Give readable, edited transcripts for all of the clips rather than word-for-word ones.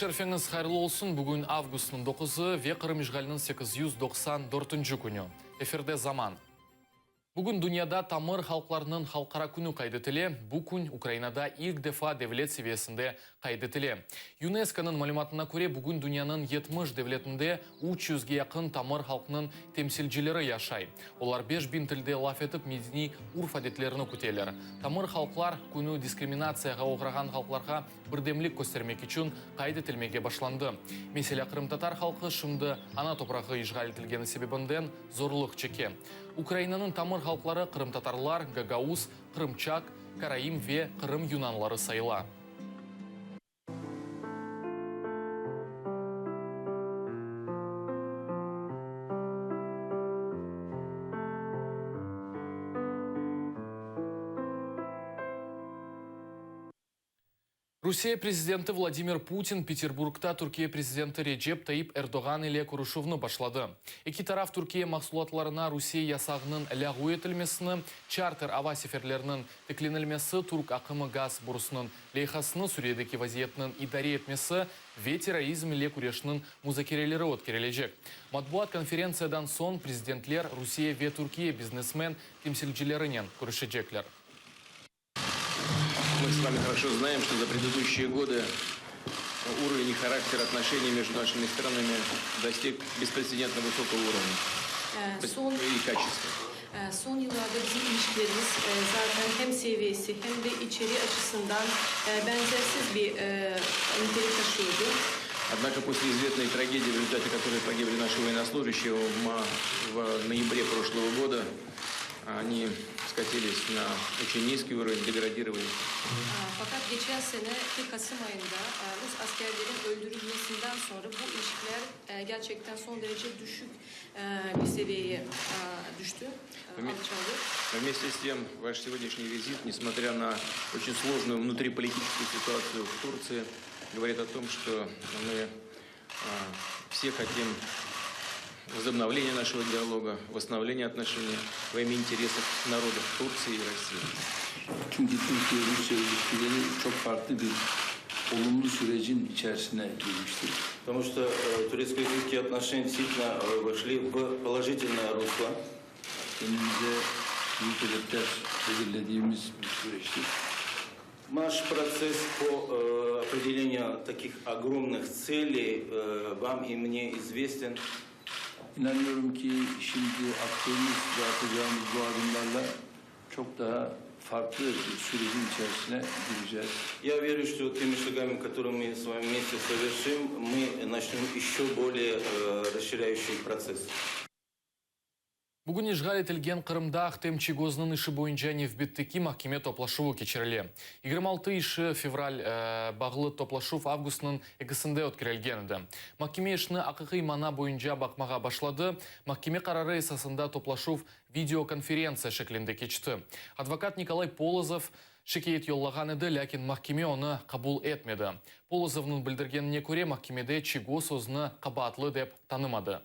Kün şerfeñiz hayırlı olsun! Bugün avgustnıñ doquzı ve Qırım işğaliniñ 894-nci künü. Efirde Zaman. Bugün dünyada tamır halqlarnıñ halqara künü qayd etile. Bu kün Ukrainada ilk defa devlet seviyesinde qayd etile. YUNESKOnıñ malümatına köre, bugün dünyanıñ 70 devletinde üç yüzge yaqın tamır halqnıñ temsilcileri yaşay. Olar 5000 tilde laf etip, medeniy urf-adetlerini küteler. Tamır halqlar künü diskriminatsiyağa oğrağan halqlarğa birdemlik köstermek içün qayd etilmege başlandı. Meselâ, qırımtatar halqı şimdi ana toprağı işğal etilgeni sebebinden zorluq çeke. Ukrainanıñ tamır halqları qırımtatarlar, gagauz, qırımçaq, karaim ve Qırım yunanları sayıla. Rusiye prezidenti Vladimir Putin Peterburgda Türkiye prezidenti Recep Tayyip Erdoğan ile körüşüvni başladı. Eki taraf Türkiye mahsulatlarına Rusiye yasağınıñ lâğu etilmesini, çarter ava seferleriniñ tiklenilmesi, Türk aqımı gaz borusınıñ leyhasını Suriyedeki vaziyetniñ idare etmesi ve terrorizm ile küreşniñ muzakereleri ötkerilecek. Matbuat konferentsiyadan soñ prezidentler Rusiye ve Türkiye biznesmen temsilcilerinen körüşecekler. Мы с вами хорошо знаем, что за предыдущие годы уровень и характер отношений между нашими странами достиг беспрецедентно высокого уровня Son и качества. Son yıllarda bizim ilişkilerimiz zaten hem seviyesi, hem de içeriği açısından benzersiz bir nitelik taşıyordu. Однако после известной трагедии, в результате которой погибли наши военнослужащие в ноябре прошлого года, Они скатились на очень низкий уровень, деградировали. Faqat geçen sene ki Kasım ayında rus askerlerin öldürülmesinden sonra bu ilişkiler gerçekten son derece düşük bir seviyeye düştü, alçaldı. Вместе с тем, ваш сегодняшний визит, несмотря на очень сложную внутриполитическую ситуацию в Турции, говорит о том, что мы все хотим возобновления нашего диалога, восстановления отношений во имя интересов народов Турции и России. Çünki Türkiye-Rusya ilişkileri çok farklı bir olumlu sürecin içerisine girmiştir. Потому что турецко-российские отношения действительно вошли в положительное русло. Kendimize büyük hedefler belirlediğimiz bir süreçtir. Наш процесс по определению таких огромных целей вам и мне известен. İnanıyorum ki, şimdi attığımız ve atacağımız bu adımlarla çok daha farklı bir sürecin içerisine gireceğiz. Я верю, что теми шагами, которые мы с вами вместе совершим, мы начнем еще более расширяющий процесс. Bugün işğal etilgen Qırımda Ahtem Çiygoznıñ işi boyunca nevbetteki mahkeme toplaşuvı keçirile. 26 işi fevral bağlı toplaşuv avgustnıñ ekisinde ötkerilgen edi. Mahkeme işni aqiqiy mana boyunca baqmağa başladı. Mahkeme qararı esasında toplaşuv videokonferentsiya şeklinde keçti. Advokat Nikolay Polozov şikâyet yollağan edi, lâkin mahkeme onı qabul etmedi. Polozovnıñ bildirgenine köre, mahkemede Çiygoz özüni qabaatlı dep tanımadı.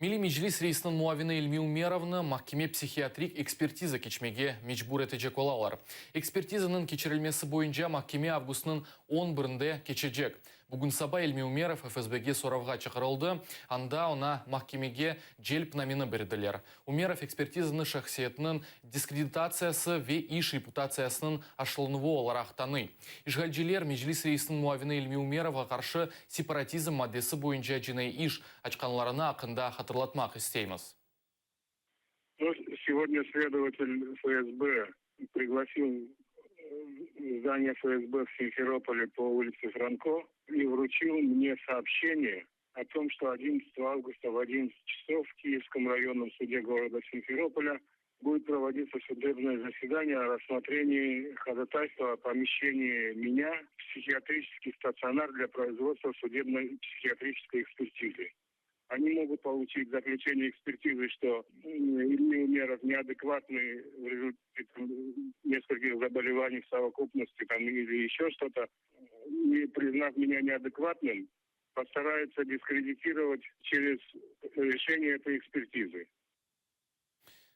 Milliy Meclis reisiniñ muavini İlmi Umerovnı mahkeme-psihiatrik ekspertiza keçmege mecbur etecek olalar. Ekspertizanıñ keçirilmesi boyunca mahkeme avgustnıñ on birinde keçecek. Bugün saba İlmi Umerov FSBge soravğa çağırıldı, anda oña mahkemege celpnameni berdiler. Umerov ekspertizanı şahsiyetiniñ diskreditatsiyası ve iş reputatsiyasınıñ aşılanuvı olaraq tanıy. İşğalciler Meclis reisiniñ muavini İlmi Umerovğa qarşı separatizm maddesi boyunca cinaiy iş açqanlarını aqqında hatırlatmaq isteymiz. Ну, сегодня следователь ФСБ пригласил в здание ФСБ в Симферополе по улице Франко и вручил мне сообщение о том, что 11 августа в 11 часов в Киевском районном суде города Симферополя будет проводиться судебное заседание о рассмотрении ходатайства о помещении меня в психиатрический стационар для производства судебной психиатрической экспертизы. Они могут получить заключение экспертизы, что Ильми Умеров неадекватный в результате там, нескольких заболеваний в совокупности там, или еще что-то. И признав меня неадекватным, постараются дискредитировать через решение этой экспертизы.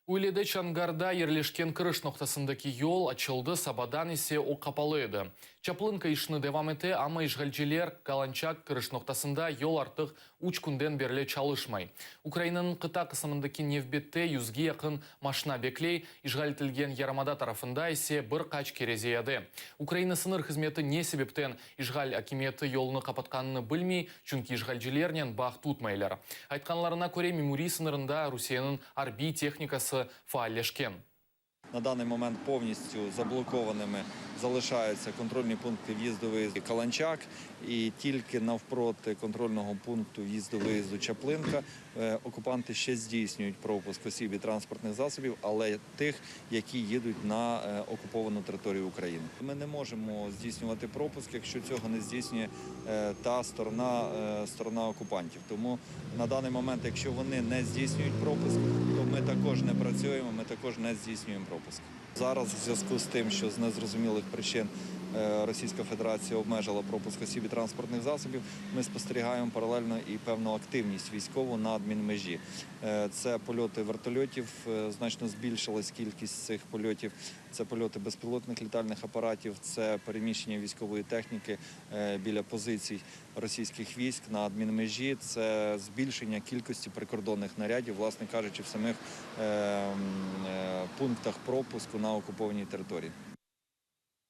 Üylede Çonğarda yerleşken kiriş noqtasındaki yol açıldı, sabadan ise o qapalı edi. Çaplınka işini devam ete, amma işğalciler Kalançak kiriş noqtasında yol artıq üç künden berli çalışmay. Ukrainanıñ qıta qısımındaki nevbette yüzge yaqın maşina bekley, işğal etilgen yarımada tarafında ise bir qaç kere ziyade. Ukraina sıñır hızmeti ne sebepten işğal akimiyeti yolnı qapatqanını bilmey, çünki işğalcilernen bağ tutmaylar. Aytqanlarına köre, memuriy sıñırında Rusiyeniñ arbiy tehnikası faalleşken. На данный момент повністю заблокованими залишаються контрольні пункти в'їзду-виїзду Каланчак і тільки навпроти контрольного пункту в'їзду-виїзду Чаплинка окупанти ще здійснюють пропуск осіб і транспортних засобів, але тих, які їдуть на окуповану територію України. Ми не можемо здійснювати пропуск, якщо цього не здійснює та сторона, сторона окупантів. Тому на даний момент, якщо вони не здійснюють пропуск, то ми також не працюємо, ми також не здійснюємо пропуск. Зараз в зв'язку з тим, що з незрозумілих причин Російська Федерація обмежила пропуск осіб і транспортних засобів, ми спостерігаємо паралельно і певну активність військову на адмінмежі. Це польоти вертольотів, значно збільшилась кількість цих польотів, це польоти безпілотних літальних апаратів, це переміщення військової техніки біля позицій російських військ на адмінмежі, це збільшення кількості прикордонних нарядів, власне кажучи, в самих пунктах пропуску на окупованій території.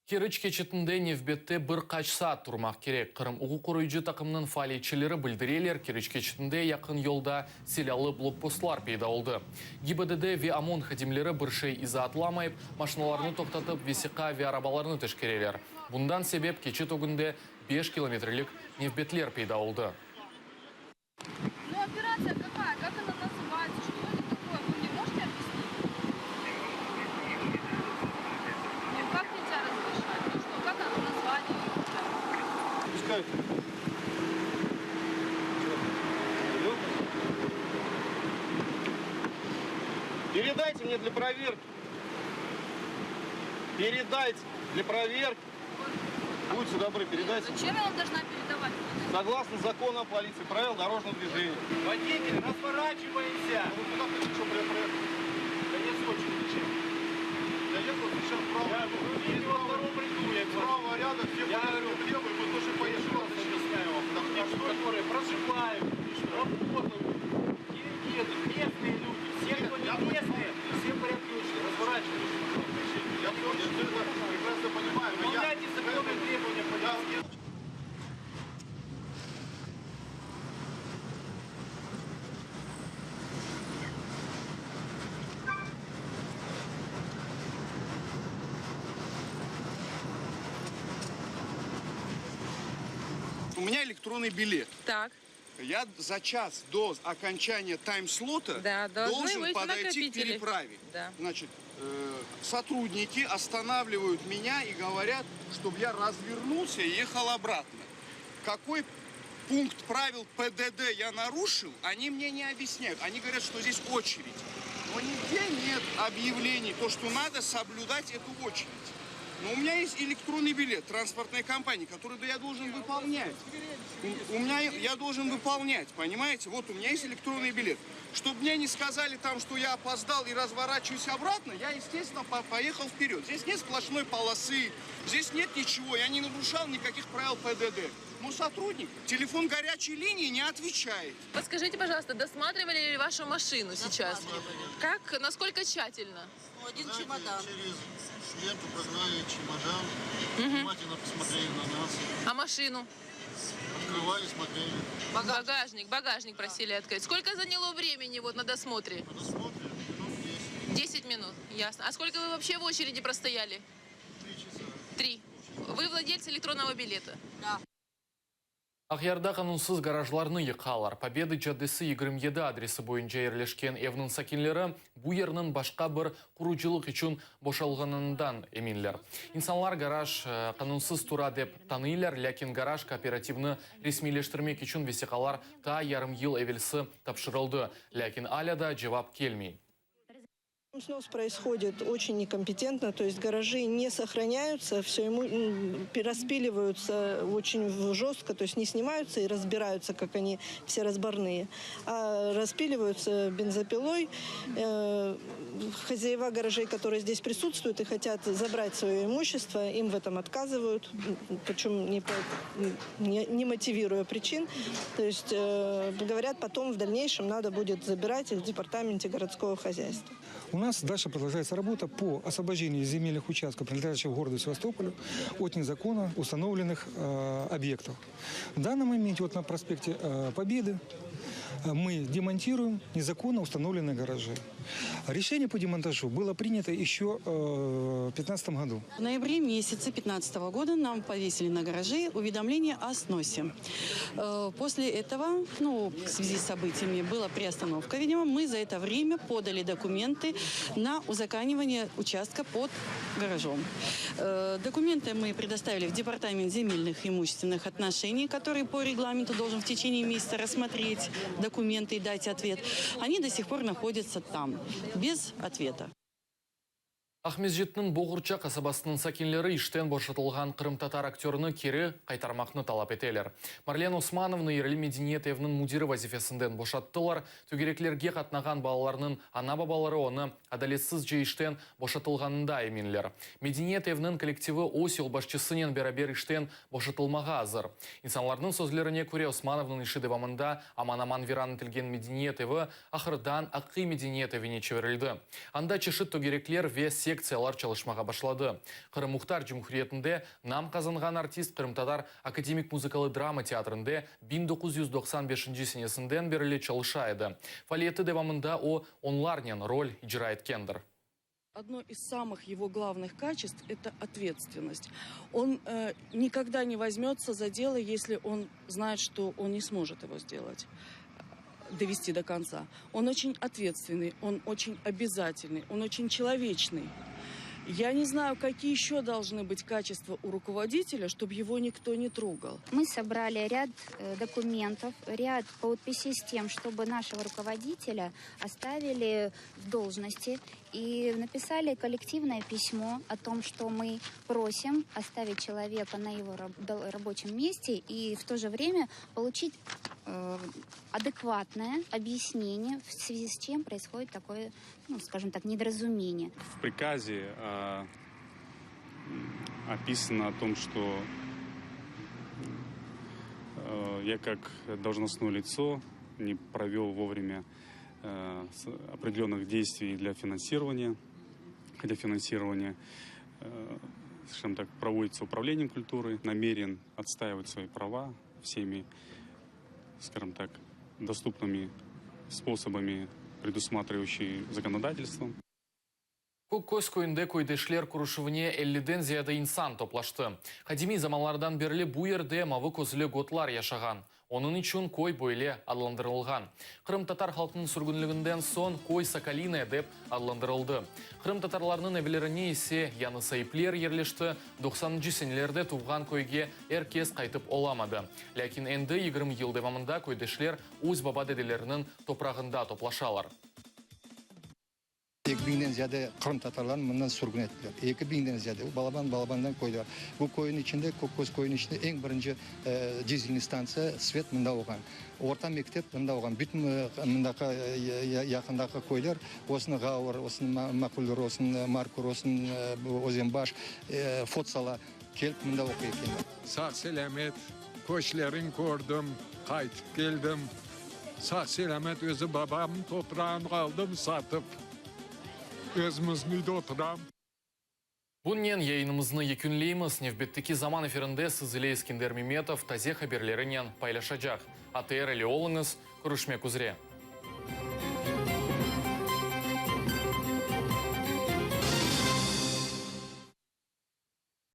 Keriç keçitinde nevbette bir qaç saat turmaq kerek. Qırım uquq qoruyıcı taqımınıñ faaliyetçileri bildireler, Keriç keçitinde yaqın yolda silâlı blokpostlar peyda oldı. GİBDD ve OMON hadimleri bir şey izaatlamayıp, maşinalarnı toqtatıp, vesiqa ve arabalarnı teşkereler. Bundan sebep keçit ögünde beş kilometrelik nevbetler peyda oldı. Ну, операция какая? Как она называется? Что это такое? Вы мне можете объяснить? Ну, как нельзя разглашать? Ну что, как оно название? Пускай. Передайте мне для проверки. Передайте для проверки. Будьте добры, передайте. Зачем я вам должна передавать? Согласно закону о полиции, правил дорожного движения. Водитель, разворачиваемся! Ну, куда хотите, чтобы я проехал? Конец очереди чем? Я ехал сейчас вправо. Я говорю, во втором ряду. Я справа ряда, все я говорю, влево, и мы тоже поехали. Раз объясняю вам. Потому что, которые проживают, работают, едут, местные люди, все, кто не местные, все в порядке очереди. Разворачивайтесь, пожалуйста. Я все это прекрасно понимаю. Выполняйте законные требования полиции. У меня электронный билет. Так. Я за час до окончания тайм-слота Да, должны должен выйти подойти к накопители. переправе. Да. Значит, сотрудники останавливают меня и говорят, чтобы я развернулся и ехал обратно. Какой пункт правил ПДД я нарушил, они мне не объясняют. Они говорят, что здесь очередь. Но нигде нет объявлений, то, что надо соблюдать эту очередь. Но у меня есть электронный билет транспортной компании, который я должен выполнять. У меня, я должен выполнять, понимаете? Вот у меня есть электронный билет. Чтобы мне не сказали там, что я опоздал и разворачиваюсь обратно, я, естественно, поехал вперед. Здесь нет сплошной полосы, здесь нет ничего, я не нарушал никаких правил ПДД. Но сотрудник, телефон горячей линии не отвечает. Подскажите, пожалуйста, досматривали ли вашу машину сейчас? Как, насколько тщательно? Ну, один Знаете, чемодан. Через ленту прогнали чемодан, внимательно посмотрели на нас. А машину? Открывали, смотрели. Багажник, багажник просили открыть. Сколько заняло времени вот на досмотре? На досмотре минут 10. 10 минут, ясно. А сколько вы вообще в очереди простояли? 3 часа. 3. Вы владельцы электронного билета? Да. Aqyarda qanunsız garajlarnı yıqalar. Pobedı caddesi 27 adresi boyunca yerleşken evniñ sakinleri bu yerniñ başqa bir qurucılıq içün boşalğanından eminler. İnsanlar garaj qanunsız tura dep tanıylar, lâkin garaj kooperativni resmiyleştirmek içün vesiqalar ta yarım yıl evelsi tapşırıldı, lâkin alâ da cevap kelmey. Снос происходит очень некомпетентно, то есть гаражи не сохраняются, все ему распиливаются очень жестко, то есть не снимаются и разбираются, как они все разборные, а распиливаются бензопилой. Э, хозяева гаражей, которые здесь присутствуют и хотят забрать свое имущество, им в этом отказывают, причем не, по, не, не мотивируя причин. То есть э, говорят, потом в дальнейшем надо будет забирать их в департаменте городского хозяйства. У нас дальше продолжается работа по освобождению земельных участков, принадлежащих городу Севастополю, от незаконно установленных э, объектов. В данном моменте вот на проспекте э, Победы э, мы демонтируем незаконно установленные гаражи. Решение по демонтажу было принято еще э, в 2015 году. В ноябре месяце 2015 года нам повесили на гаражи уведомление о сносе. Э, после этого, ну, в связи с событиями, была приостановка, видимо. Мы за это время подали документы на узаконивание участка под гаражом. Э, документы мы предоставили в Департамент земельных и имущественных отношений, который по регламенту должен в течение месяца рассмотреть документы и дать ответ. Они до сих пор находятся там, без ответа. Aqmescitniñ Boğurça qasabasınıñ sakinleri işten boşatılğan qırımtatar aktörını keri qaytarmaqnı talap eteler. Marlen Osmanovnı yerli medeniyet eviniñ müdiri vazifesinden boşattılar. Tögereklerge qatnağan balalarnıñ ana-babaları onı adaletsizce işten boşatılğanında eminler. Medeniyet eviniñ kollektivi öz yolbaşçısınen beraber işten boşatılmağa azır. İnsanlarnıñ sözlerine köre, Osmanovnıñ işi devamında aman-aman viran etilgen medeniyet evi ahırdan aqiqiy medeniyet evine çevirildi. Anda çeşit tögerekler ve sektsiyalar çalışmağa başladı. Qırım Muhtar Cumhuriyetinde nam qazanğan artist Qırımtatar akademik muzıkalı drama teatrinde 1995 senesinden berli çalışa edi. Faaliyeti devamında o, onlarnen rol icra etkendir. Одно из самых его главных качеств – это ответственность. Он э, никогда не возьмется за дело, если он знает, что он не сможет его сделать довести до конца. Он очень ответственный, он очень обязательный, он очень человечный. Я не знаю, какие еще должны быть качества у руководителя, чтобы его никто не трогал. Мы собрали ряд э, документов, ряд подписей с тем, чтобы нашего руководителя оставили в должности и написали коллективное письмо о том, что мы просим оставить человека на его рабочем месте и в то же время получить э, адекватное объяснение, в связи с чем происходит такое, ну, скажем так, недоразумение. В приказе э, описано о том, что э, я как должностное лицо не провел вовремя э, определенных действий для финансирования, хотя финансирование, э, скажем так, проводится управлением культуры, намерен отстаивать свои права всеми, скажем так, доступными способами, предусматривающие законодательством. Kökköz köyünde köydeşler körüşüvine elliden ziyade insan toplaştı. Qadimiy zamanlardan berli bu yerde mavı közlü gotlar yaşağan. Onıñ içün köy böyle adlandırılğan. Qırımtatar halqınıñ sürgünliginden soñ köy Sokolinoye dep adlandırıldı. Qırımtatarlarnıñ evlerine ise yañı saipler yerleşti. Doqsanıncı senelerde tuvğan köyge er kes qaytıp olamadı. Lâkin endi 20 yıl devamında köydeşler öz baba-dedeleriniñ toprağında toplaşalar. Eki biñden ziyade qırımtatarlarnı mından sürgün ettiler. Eki biñden ziyade. Balaban balabandan köyler. Bu köyniñ içinde, Kökköz köyüniñ içinde eñ birinci dizelniy stantsiya, svet mında olğan. Orta mektep mında olğan. Bütün mındaki yaqındaki köyler, olsun Ğaur, olsun Makulür, olsun Markur, olsun Özenbaş, Fotsala kelip mında oquy ekenler. Sağ-selâmet köçlerin kördim, qaytıp keldim. Sağ-selâmet özü babamnıñ toprağını aldım satıp. Özümizniñ üyde oturam. Bunnen yayınımıznı yekünleymiz. Nevbetteki Zaman efirinde siz ile Eskender Memetov taze haberlerinen paylaşacaq. ATR ile oluñız, körüşmek üzre.